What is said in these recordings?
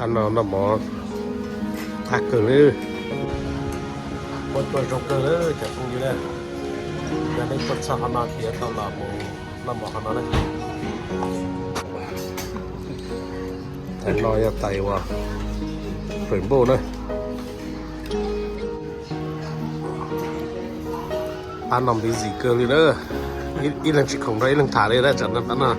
No noj mov qab kawg li. Muaj tuaj zoo kawg li cov phooj ywg na. Yog nej tuaj txog qhov no ces yuav tau los mus noj mov qhov no na. Tais no yog tais uas Rainbow na. Pab no busy kawg li na. Ib leeg tsis khoom rau ib leeg tham li na, tsam no pab no.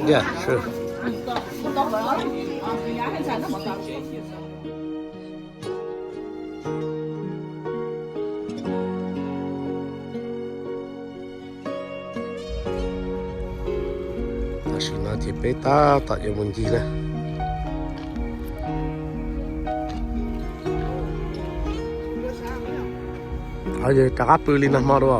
Yeah, sure. Tam sim no ces peb tab tom yuav mus ncig na. Qhov yog rov qab pw li nag hmo dua.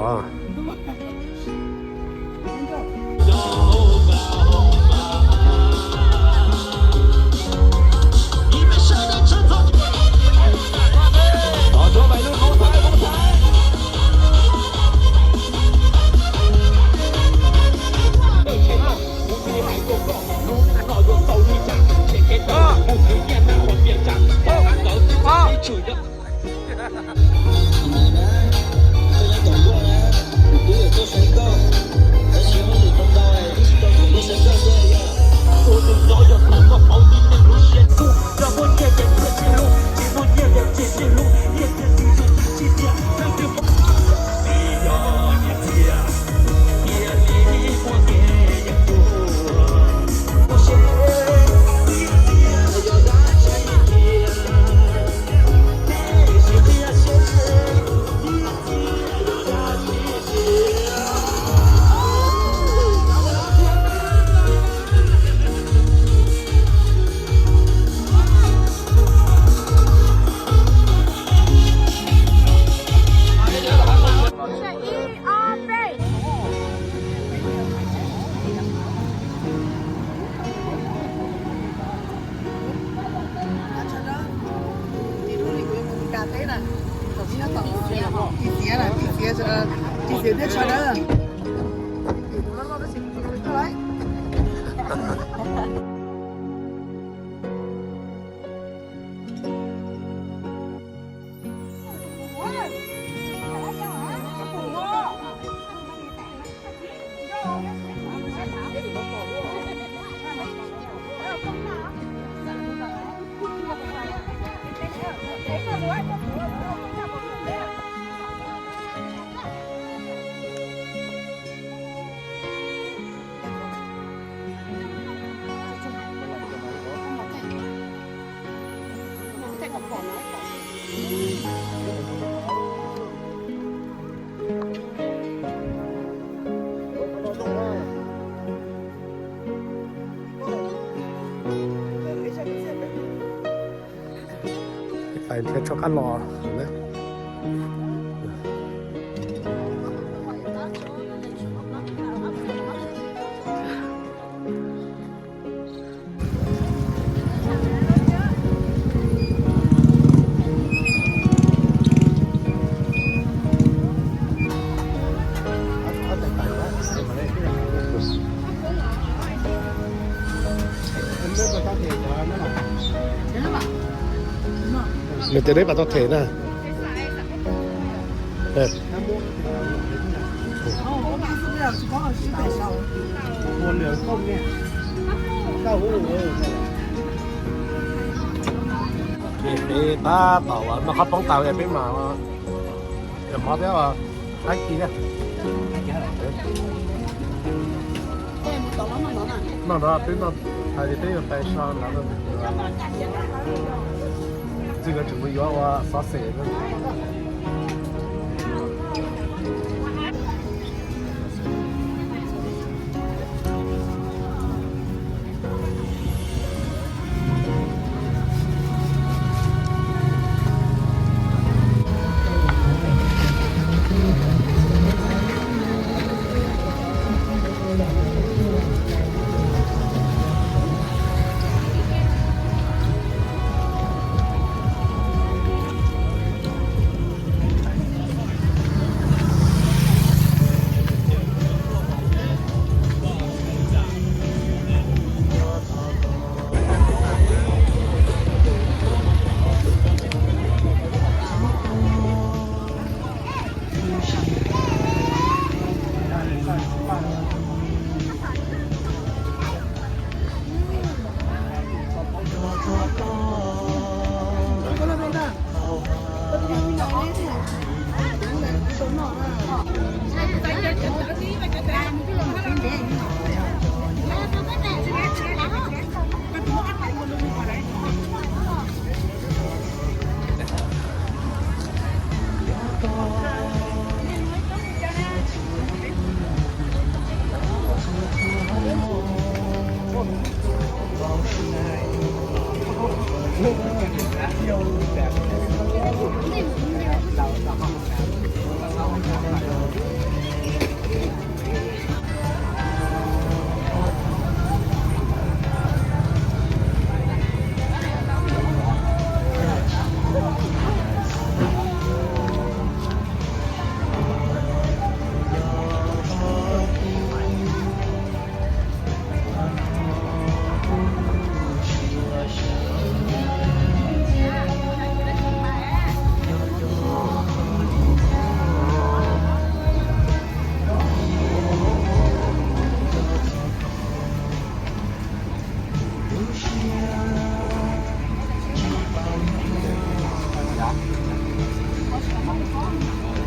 Pais thiab tso qab los. Nws tias neb pab tau them na. Peb tab tom noj qab poob tas peb mam cov mov thiab, ab ci thiab. Noj no peb noj, hais tias peb yuav pais so ntawd, txij ko tseem mus yuav ua xov xwm.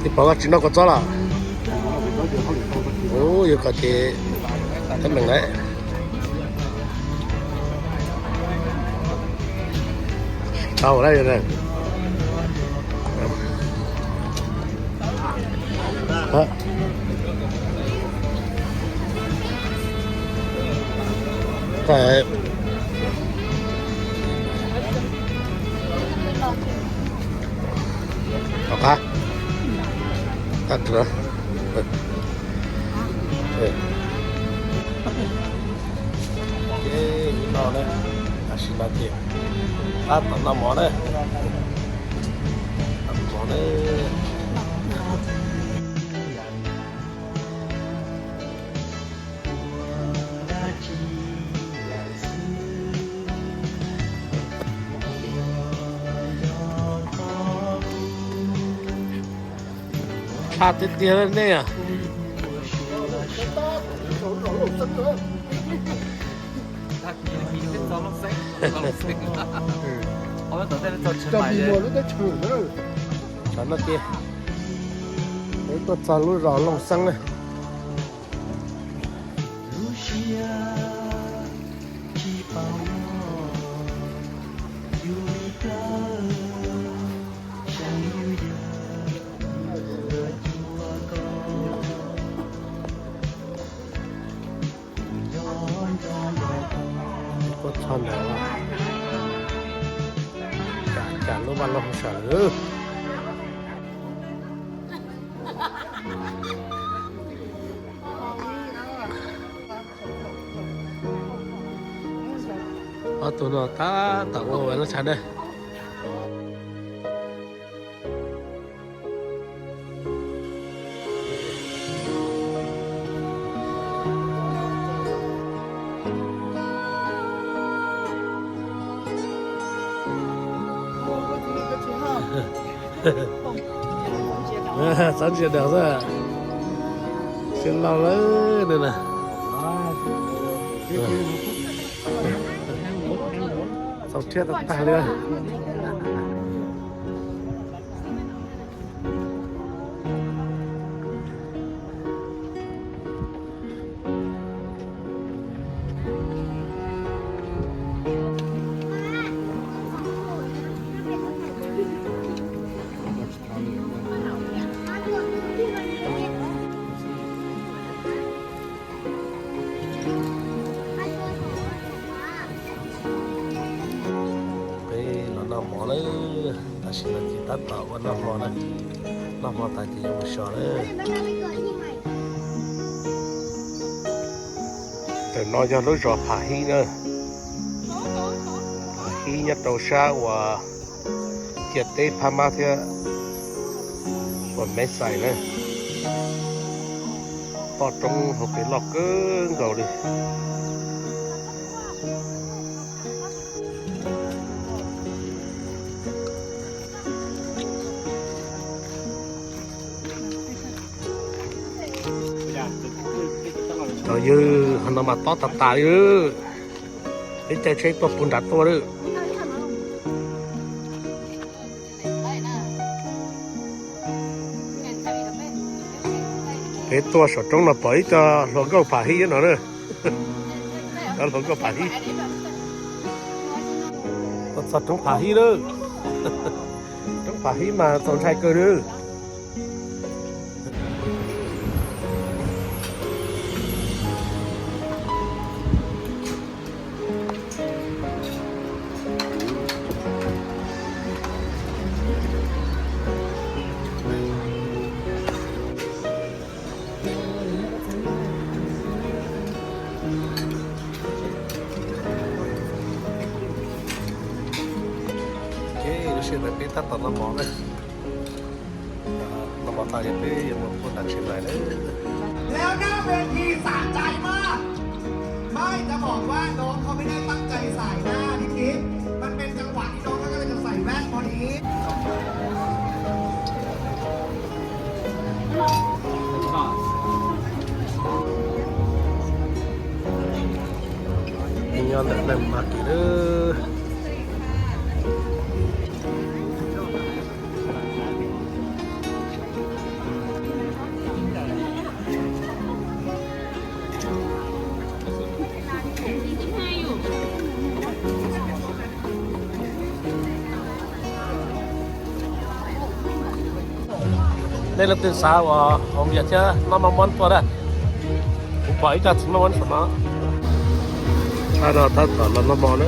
Ib pom koj tsis noj kua txob los? Ub, yog koj ces teeb meem lawm. Tau lawm. Tom qab. Tag. Ces no na, tam sim no ces tab tom noj mov na. Noj mov na. Tshaj tiag tiag nej. Tsam no ces tuaj txog lub zos Looj Xeeb na. Kuj txog ntawm cas lub vaj loog sawv. Ob tug no tab tom ua lub tshav dej. Txhob ntsia dog xwb, siab loj lawm no na. Txaus siab tag tag li. Peb los noj mov lawm, tam sim no ces tab tom ua noj hmo na. Noj hmo tas ces yuav mus so lawm. Ntawm no yog lub zos Pham Hib na. Pham Hib nyob rau sab uas ciam teb Phab Mab thiab uas Meb Xais na. Toj roob hauv pes loj kawg nkaus li. Cov yawg, qhov no mas tob tas tas li. Peb caij tsheb tuaj puag nrad tuaj lawm. Peb tuaj saum roob no pom ib co hluas nkauj Pham Hib no na. Cov hluas nkauj Pham Hib. Tuaj txog roob Pham Hib lawm. Roob Pham Hib mas txaus ntshai kawg li. Ces lub sij hawm no peb tab tom noj mov na. Noj mov tas ces peb yuav mus puag nram Tsheej Maim lawm.แล้วหน้าเวทีสะใจมาก ไม่จะบอกว่าน้องเขาไม่ได้ตั้งใจใส่หน้าพี่คิด มันเป็นจังหวะที่น้องเขากำลังจะใส่แว่นพอดี Nyob ntawm neeg Mab Kis lawm. Nej leej twg xav uas haus npias thiab noj maj muab tuaj na. Kuv pom ib co txiv maj muab saum no. Thaj no tab tom los noj mov na.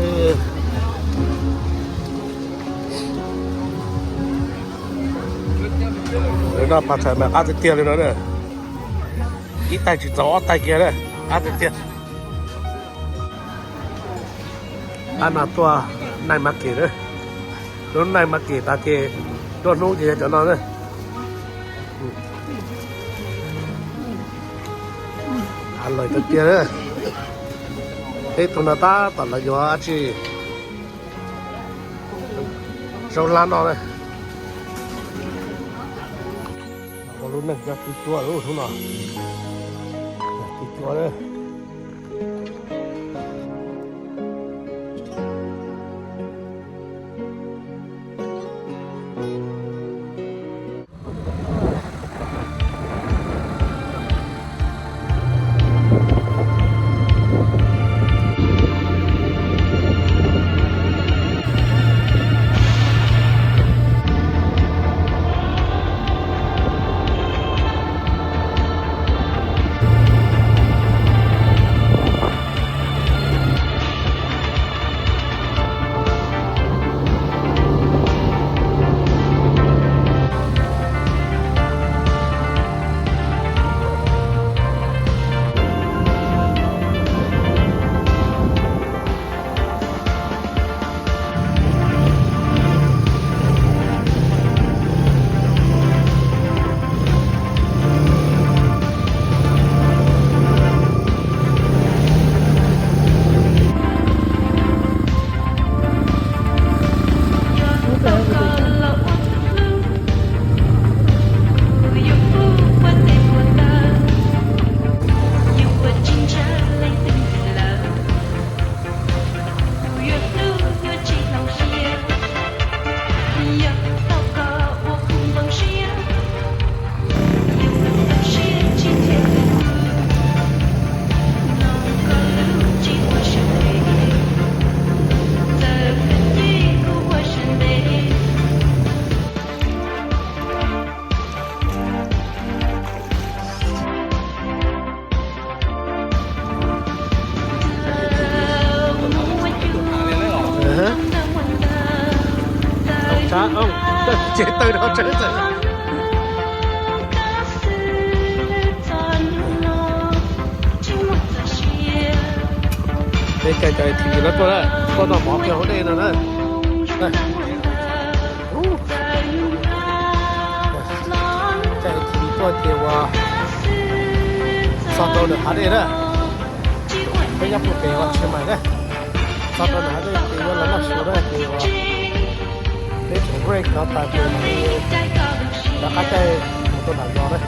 Lawv noj pas tshais mas qab tiag tiag li no na. Ib tais tsis txaus ob tais kiag na, qab tiag tiag. Qab no tuaj night market na. Lub night market tas ces nruab hnub ces yog cov no na. Lawm tiag tiag na. Peb tus no tab tom los yuav dab tsi zaub hlab noj na. Ua lub neej cov txiv cuab hnub no, txiv cuab. Ces tawg no tseeb txawm. Peb caij cov A T V no tuaj na, tuaj noj mov kiag hauv dej no na. Caij A T V tuaj ces uas txog rau ntawm hav dej na. Peb nyob puag pem uas Chiang Mai na, txog rau ntawm hav dej ces yuav los noj su na ces uas peb tseem break no tas ces rov qab caij mus rau nram zos na.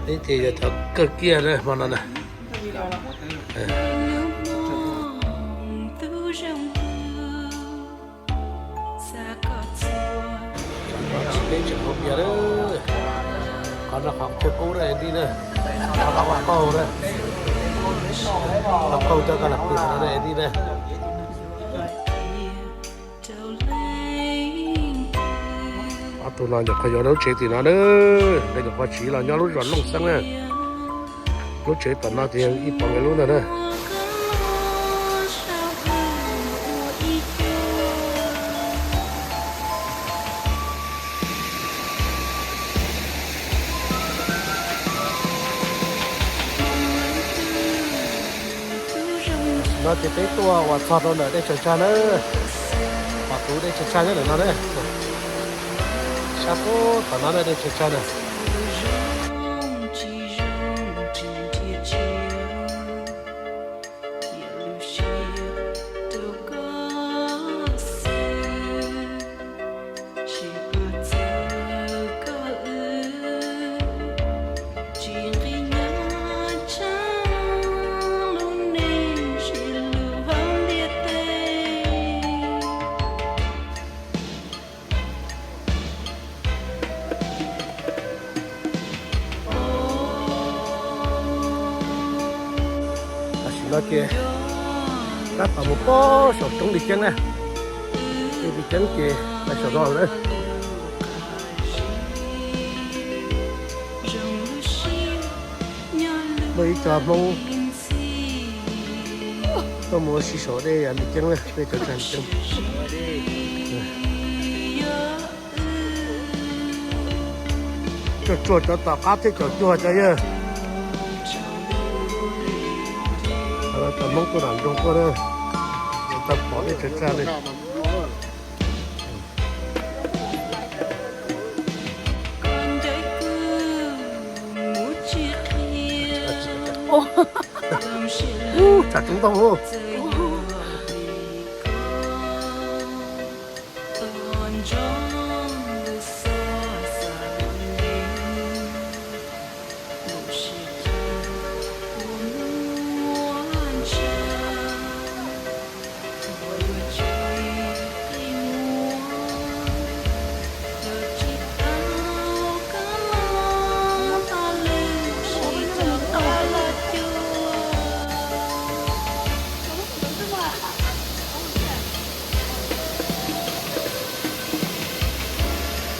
Peb ces yog cov kawg kiag na hmo no na. Tsam no Tseem hauv pias na, qhov no qhov chaw kub na ib tij na, qhov qaug na, qhov qaug coj koj los pw qhov no na ib tij na. Ob tug no nyuam qhuav yuav lub tsev tim no na, nkawd nyuam qhuav tsiv los nyob lub zos Looj Xeeb na. Lub tsev tom no ces yog ib pom nkawd lub ntag na. Tam sim no ces peb tuaj uas txog rau ntawm dej Tsaws Tsag na, pom tus dej Tsaws Tsag nyob ntawm no na, sab pub tom no na dej Tsaws Tsag na. Tam sim no ces tab tom mus pem saum roob Lis Ceeb na, Lis Ceeb ces pem saum no lawm. Muaj ib co Hmoob tuaj mus ua si saum dej Lis Ceeb na, dej Tsaws Tsag Lis Ceeb. Tsuag tsuag cov tom qab thiab cov cuag cov yawg. Cov Hmoob tuaj nram nroog tuaj na, tau pom dej Tsaws Tsag li. Tshav coob ntau.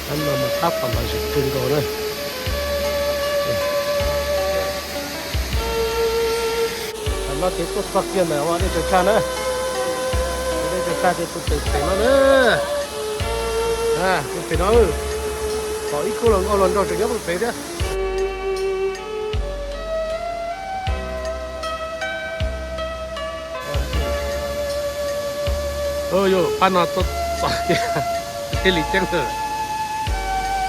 Qab no mas qab pom lom zem kawg nkaus na. Tam no ces tuaj txog kiag ntawm dej Tsaws Tsag na. Dej Tsaws Tsag ces tus pem pem no na. Tus pem no, pom ib khub hluas nkauj hluas nraug tseem nyob pem thiab. Yog pab no tuaj txog tiag, thiaj li ceeb lawm.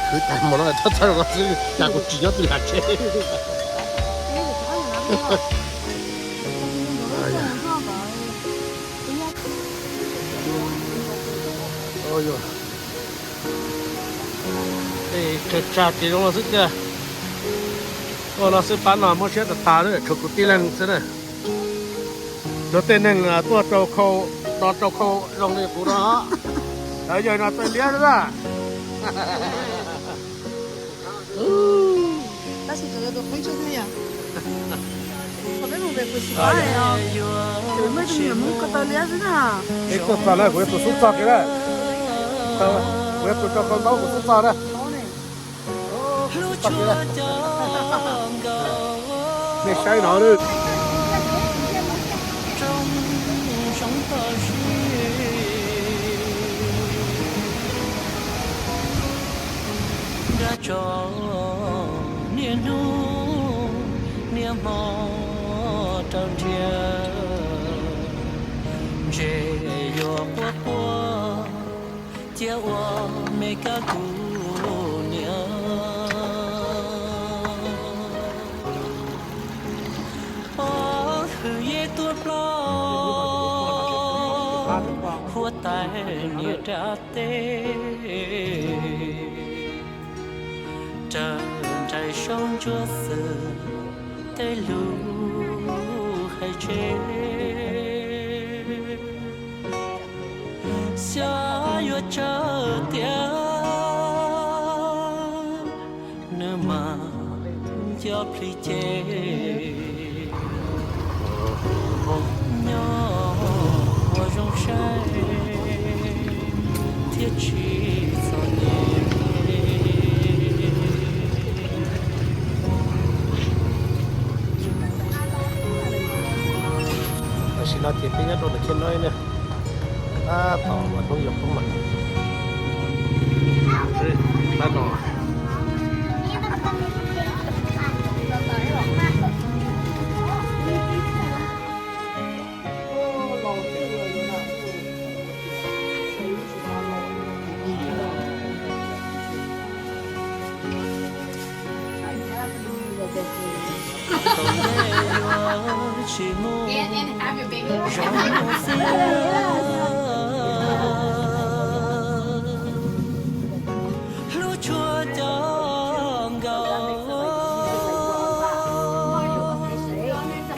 Khwv tas mus no txhob txhob zoo no xwb cas kuv tsis nyob twj ywm tsev. Tsag tsag ces zoo no xwb tiag. Ua no xwb pab no muab siab tas tas, tshuav kuv tib leeg xwb na. Cov tej neeg tuaj rau khau, no rau khau zoo li kuv no, cov yawg no txawj liab xwb na. Peb tuaj txog na kuv yuav tus xub txog kiag na. Kuv yuav tus rau khau ntaub kuv xub txog na. Nej saib no. Dab tso niaj hnub niaj hmo rau nrhiav, ntshe yuav quaj quaj cia ua me kab kuv niam. Pov hwm yej tuaj plaub huab tais niam dab teb, raws nraim saub ntsuab xwm tej lus hais tseg. Xyov yuav tsawg tiag Cov plhis ces nyob ua zoo saib thiab tsis txom nyem. Tam sim no ces peb nyob rau ntawm Khej Noib na, tab tom ua hnub yuav poob lawm. Thaum ntej yuav tsis mus zoo mus xiab, hlub tshua cov nkaus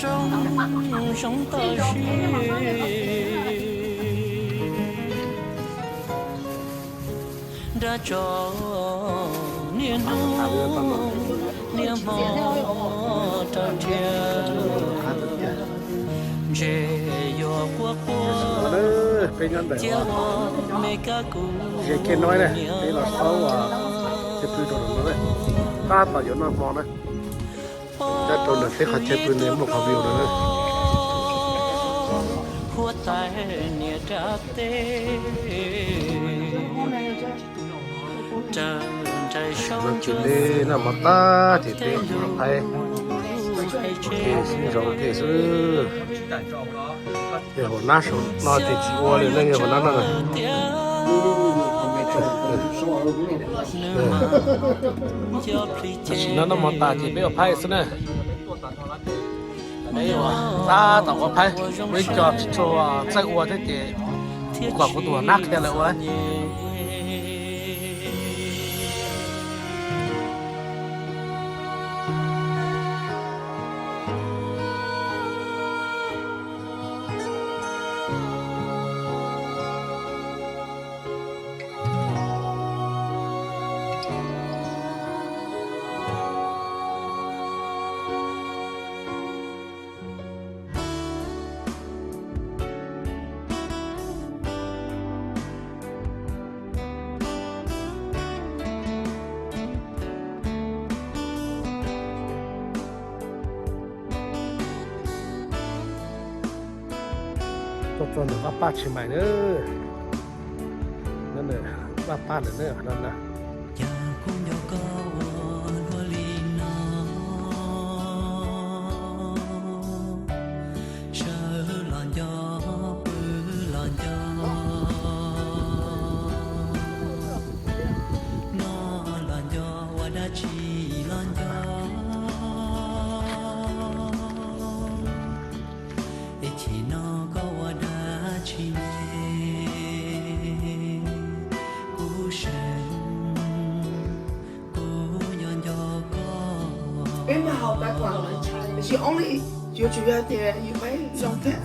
rooj zoov toj siab. Nrab tso niaj hnub niaj hmo rau nrhiav, ntshe yuav quaj quaj cia ua me kab kuv. Peb los saib ua, pw rau no, tab tom yuav noj hmo na. Nyob rau ntawm peb qhov chaw pw nws muaj qhov view no na. Huab tais niam dab teb raws nraim saub ntsuab, noj mov tag ces peb phaib ua ke xwb, zoo ke xwb. Yog hauv nab saum no ces tsis ua li ne, yog hauv nab no na. Tam sim no noj mov tas ces peb ua phaib xwb na. Peb ua tab tom ua phaib, peb cov tsis tshua txawj ua thiab ces kuv kom kuv tus nab qhia lawv ua. Tuaj txog ntawm vaj paj Tshis Mais na. Vaj paj ntawm no na. Cas kuv nco koj ua luaj li no, sawv los nco, pw los nco, noj los nco, ua dab tsi los nco. Es chim no koj ua dab tsi ne? Kuv seev, kuv nco nco koj. Peb mas haus tau kuam, she only, yuav tsum yog tias yus peb zoo thiab.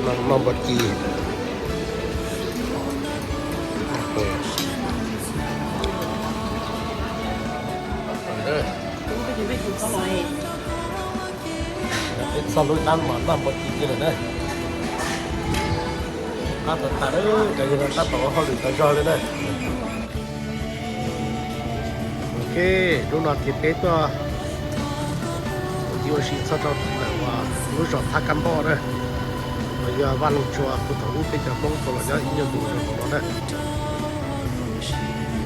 Noj npua ci. Peb txog lub dab mas noj npua ci lawm na. Qab tag tag lawm, cov yawg no tab tom ua hauj lwm tau zog li na. Ok, hnub no ces peb tuaj ua si txog rau ntawm uas lub zos Thab Kab Npoj na, uas yog Vaj Loog Tsua puag thaum ub peb cov Hmoob tau los nyob ib nyuag ntu rau hauv no na.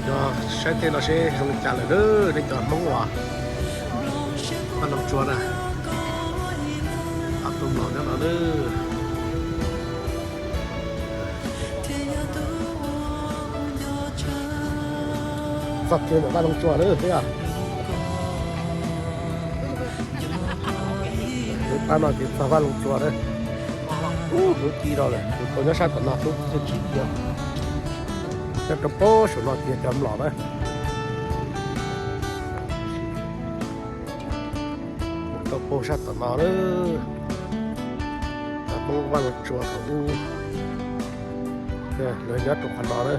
Yog saib tej no seb zoo li cas lawm na, nej cov Hmoob uas Vaj Loog Tsua na, ob tug mlom nyob no na. Txog kiag ntawm Vaj Looj Tsua lawm thiab. Lub pab no ces txog Vaj Looj Tsua lawm. Ub, lub ci no lawm, tus tau nyob sab tom no tus twb tsis ci. Nyob rau pab saum no ces cov mlom na. Tau pab sab tom no na. Cov Hmoob Vaj Looj Tsua thaum ub lawv nyob rau qhov no na.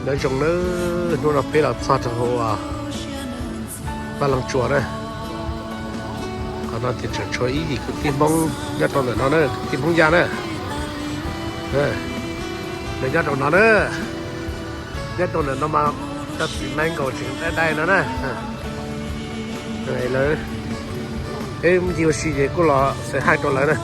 Nyob zoo nawb, hnub no peb los txog rau hauv Vaj Looj Tsua na. Qhov no ces tseem tshuav ib yim kwv tij Hmoob nyob rau ntawm no na, kwv tij Hmoob Yaj na. Lawv nyob rau no na. Nyob rau ntawm no mas cov txiv mango tseem dai dai no na. Lawv, peb ncig ua si ces kuj los xav hais rau lawv na.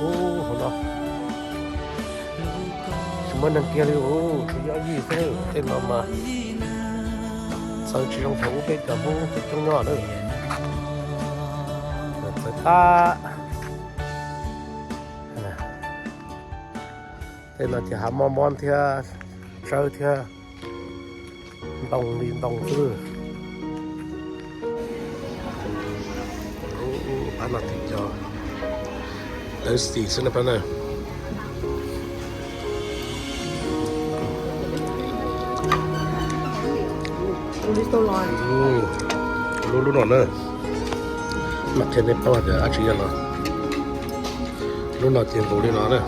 Ub, hauv no tsis muaj neeg kiag li, ub, tsuas yog yij xwb. Tej no mas txawv tsis zoo thaum ub peb cov Hmoob coob coob nyob lawm. Txawv tag. Tej no ces hav mob mob thiab, tsawb thiab, ntoo li ntoo xwb. Pab no ces cov tawv xis xwb na pab na. Lub, lub no na, mam qhia nej paub tias dab tsi yog no. Lub no ces nqus li no na.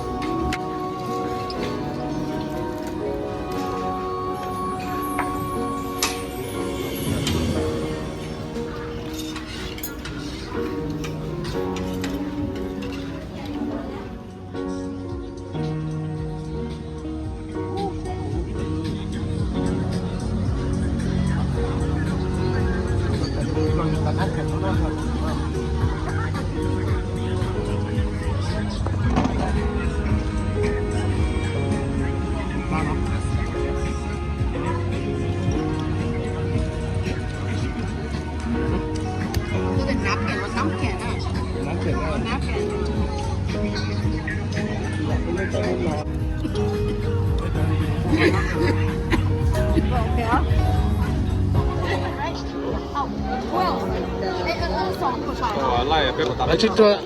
Tsis tsuag.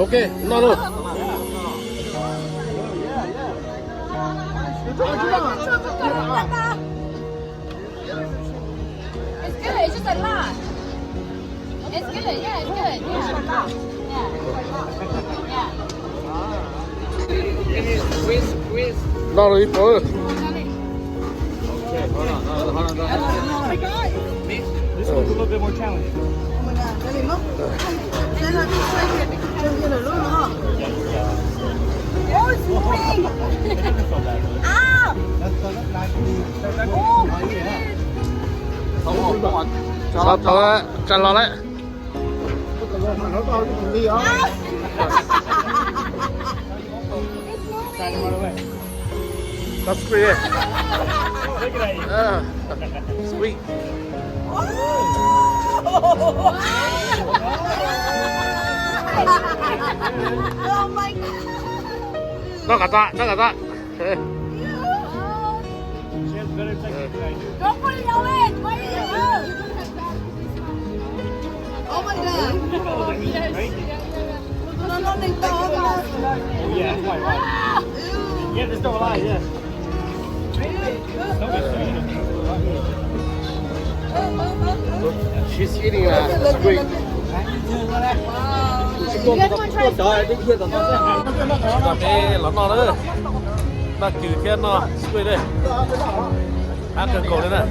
Ok, noj lauj. It's good, it's just a lot. It's good, yeah, it's good, yeah. Yeah. Yeah. Noj lauj ib pluag. Okay, hold on, hold on, hold on, hold on. This one's a little bit more challenging. Oh, it's moving. Ah! Tau, tau, tsa los lawm. That's pretty. Ah, sweet. Oh my God. Noj kom tag, noj kom tag. Don't put it away. Why you do? Oh my God. No, no, no, no. Yeah, that's why, why? Yeah, there's no lie, yeah. She's eating a squid. Wow. Tsis tau peb los noj na. Noj cws thiab noj squid na. Qab kawg nkaus li na.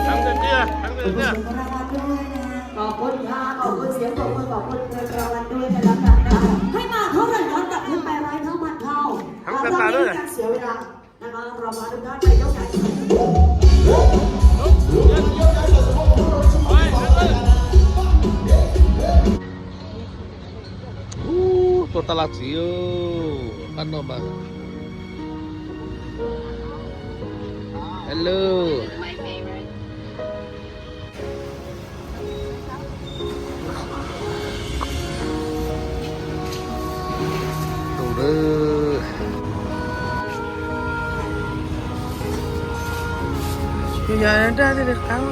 Thắng thật chưa? Thắng thật chưa? Có quân tha, có quân xiêm, có quân, có quân rau ăn đuôi cho lắm bạn. Thay mặt không phải đón tặng những bài nói thơ màn thầu. Thắng thật là đuôi. Đang xéo vậy đó. Đang nói rau mã đôi đó chạy dốc chạy. Ub, tuaj tab laj txiv, qab no mas. Hello. Yus yog nraj thiaj li qab.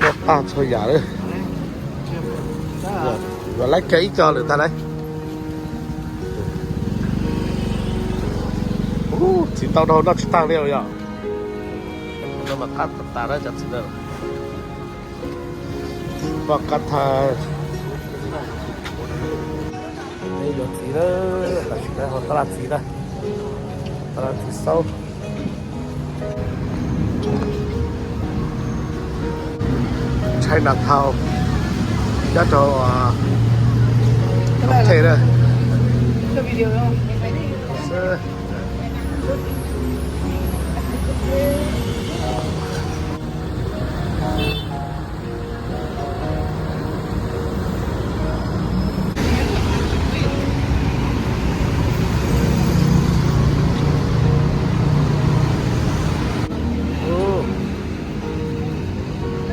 Noj tag txhua yam lawm. Yuav laib kiag ib co lawm tag lauj. Ub, txiv tau dhau noj tsis tag li yom. No mas qab tas tas na cov txiv na. Poj qab thas. Peb yuav txiv na, tam sim no ho tab laj txiv na. Tab laj txiv xaub. Ntshai nas thau nyob rau Hmoob Thej na.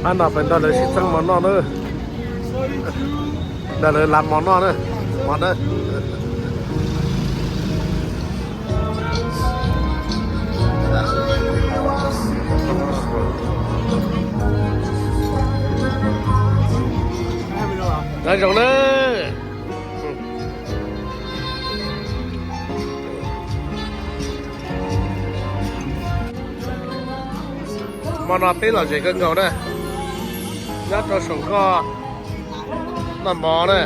Pab no pes nrog lawv sib txeeb mov noj na. Nrog lawv lav mov noj na. Mov na. Nyob zoo na. Hmo no peb lom zem kawg nkaus na, nyob rau saum nkoj noj mov na.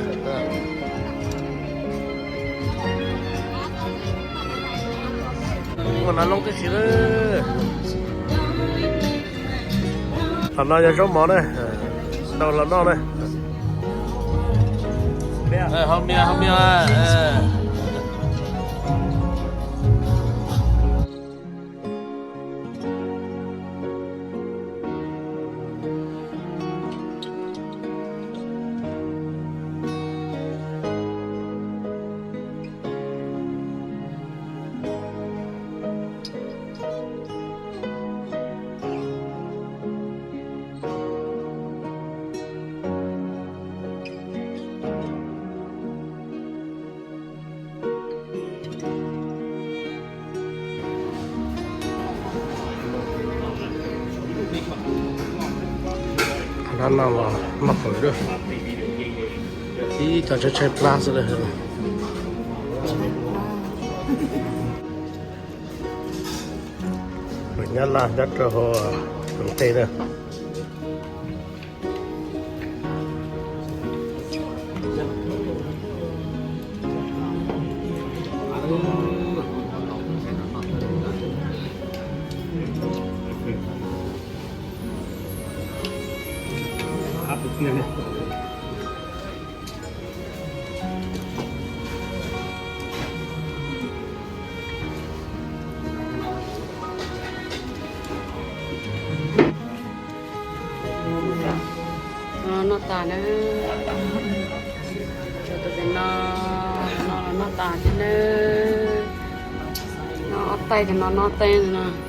Muaj nas loob tib si na. Qhov no yog zaub mov na, tau los noj na. Hau mias, hau mias. Qhov no los noj qab lawm, ib co tshaib tshaib plab xwb lawm. Nyab Laj nyob rau hauv Hmoob Thej na. Noj tas na. Tus pem no, no los noj tas thiab nawb. Noj ob taig, tus no noj ob taig no.